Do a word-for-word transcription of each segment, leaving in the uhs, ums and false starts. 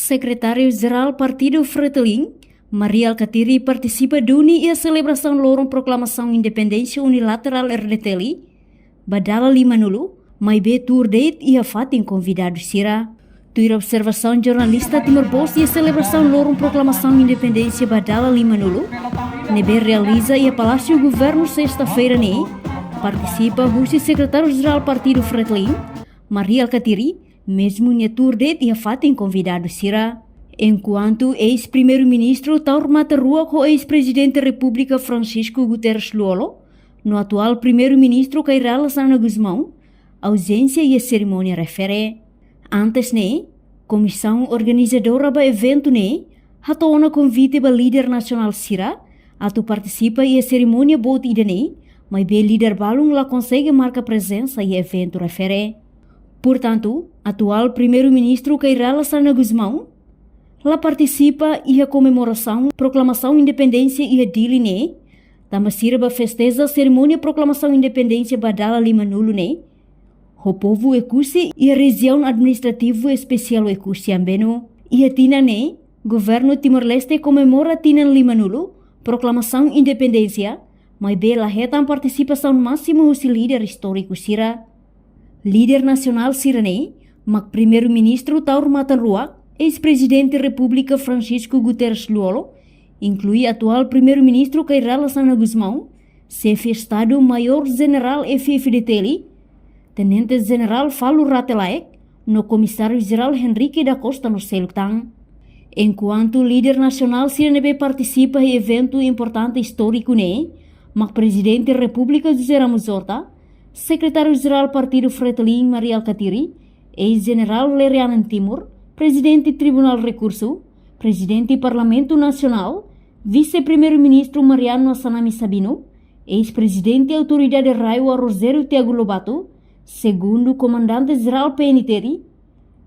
Sekretáriu Jerál Partidu Fretilin, Mari Alkatiri, partisipa duni iha selebrasaun loron proklamasaun independénsia unilaterál R D T L ba dala limanulu, maibé tuur de'it iha fatin konvidadu sira. Tuir observasaun jornalista Timor Post, iha selebrasaun loron proklamasaun independénsia ba dala limanulu ne'ebé realiza iha Palásiu Governu sesta-feira ne'e, partisipa husi Sekretáriu Jerál Partidu Fretilin, Mari Alkatiri, mezmu nia tuur de'it iha fatin konvidadu sira. Enkuantu eis-Primeiru-Ministru Taur Matan Ruak ho eis-Prezidente Repúblika Francisco Guterres Lú-Olo no atuál Primeiru-Ministru Kay Rala Xanana Gusmão auzénsia iha serimónia refere. Antes ne'e, komisaun organizadora ba eventu ne'e hato'o ona konvite ba líder nasionál sira atu partisipa iha serimónia boot ida-ne'e, maibé líder balun la konsege marka prezensa iha eventu refere. Portantu, atuál Primeiru-Ministru Kay Rala Xanana Gusmão la partisipa iha komemorasaun proklamasaun independénsia iha Dili ne'e, tanba sira bá festeja serimónia proklamasaun independénsia ba dala limanulu ne'e ho povu Oekusi iha Rejiaun Administrativu Espesiál Oekusi Ambeno. Iha tinan ne'e, Governu Timor-Leste komemora tinan limanulu proklamasaun independénsia, maibé la hetan partisipasaun másimu husi líder istóriku sira. Líder nasionál sira-ne'e mak Primeiru-Ministru Taur Matan Ruak, eis-Prezidente Repúblika Francisco Guterres Lú-Olo, inklui atuál Primeiru-Ministru Kay Rala Xanana Gusmão, Xefe Estadu-Maiór Jenerál F-FDTL, Tenente Jenerál Falur Rate Laek, no Komisáriu Jerál Henrique da Costa no seluk tan. Enkuantu líder nasionál sira ne'ebé partisipa iha eventu importante istóriku ne'e mak Prezidente Repúblika José Ramos Horta, Sekretáriu Jerál Partidu Fretilin Mari Alkatiri, eis-Jenerál Lere Anan Timur, Prezidente Tribunál Rekursu, Prezidente Parlamentu Nasionál, Vise-Primeiru-Ministru Mariano Assanami Sabino, eis-Prezidente Autoridade RAEOA Rogério Tiago Lobato, Segundu Komandante Jerál P N T R,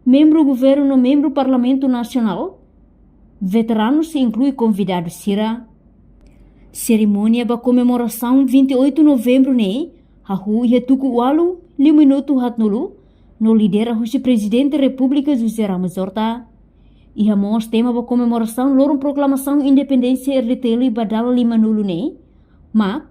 membru Governu no membru Parlamentu Nasionál, veteranus, inklui konvidadu sira. Serimónia ba komemorasaun vinte e oito Novembru ne'e hahú iha tuku ualu liu minutu haatnulu, no lidera husi Prezidente Repúblika José Ramos Horta. Iha mós tema ba komemorasaun loron proklamasaun independénsia R D T L ba dala limanulu ne'e mak: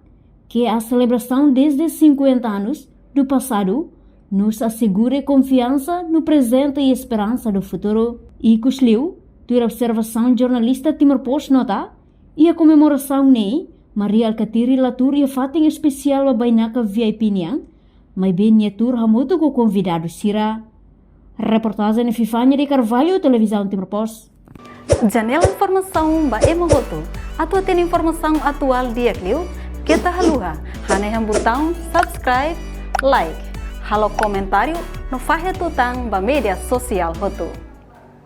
"Que a celebração desde cinquenta anos do passado nos assegure confiança no presente e esperança do futuro." Ikusliu, tuir observasaun jornalista Timor Post nota, iha komemorasaun ne'e, Mari Alkatiri la tuur iha fatin espesiál ba bainaka V I P nian, maibé nia tuur hamutuk ho konvidadu sira. Reportajen Epifania de Carvalho, Televizaun Timor Post. Janela informasaun ba ema hotu. Atu hatene informasaun atuál di'ak liu, keta haluha hanehan butaun subscribe, like, halo komentáriu no fahe tutan ba média sosiál hotu.